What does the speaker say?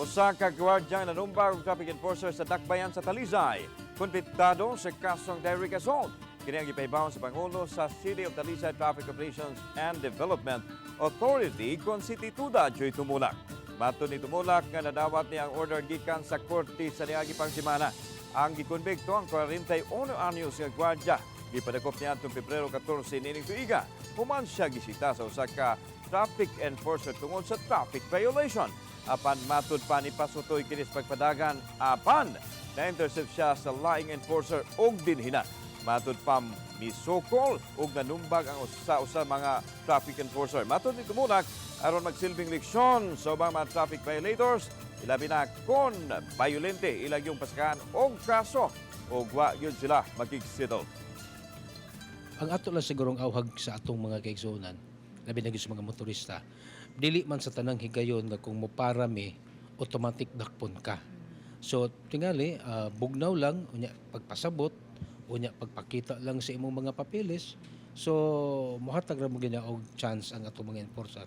Usa ka gwardiya nanumbag og traffic enforcer sa Dakbayan sa Talisay, konbiktado sa kasong direct assault. Kini ang gipahibaw sa Pangulo sa City of Talisay Traffic Operations and Development Authority kon si Tituda Joy Tumulak. Matod ni Tumulak nga nadawat niya ang order gikan sa korte sa niagi pang semana. Ang gikonbikto, ang 41 anyos nga gwardiya, gipadakop niya atong Pebrero 14 niining tuiga. Human siya gisita sa usa ka traffic enforcer tungod sa traffic violation. Apan matud pa ni pasutoy kini sa pagpadagan, apan na-intercept siya sa laing enforcer og dinhina. Matud pa, misukol og nanumbag ang usa usa mga traffic enforcer. Matud ni Tumulak, aron magsilbing leksyon sa ubang mga traffic violators, ilabi na kon violente ilang yung pasakaan og kaso og wa gyud sila makigsettle. Ang ato lang sigurong awhag sa atong mga kaigsuonan, labi na gyud sa mga motorista, dili man sa tanang higayon nga kung mopara mi, automatic dakpon ka. So tingali bugnaw lang unya pagpasabot, unya pagpakita lang sa imong mga papeles. So mohatag ra mo gina og chance ang atong mga enforcer.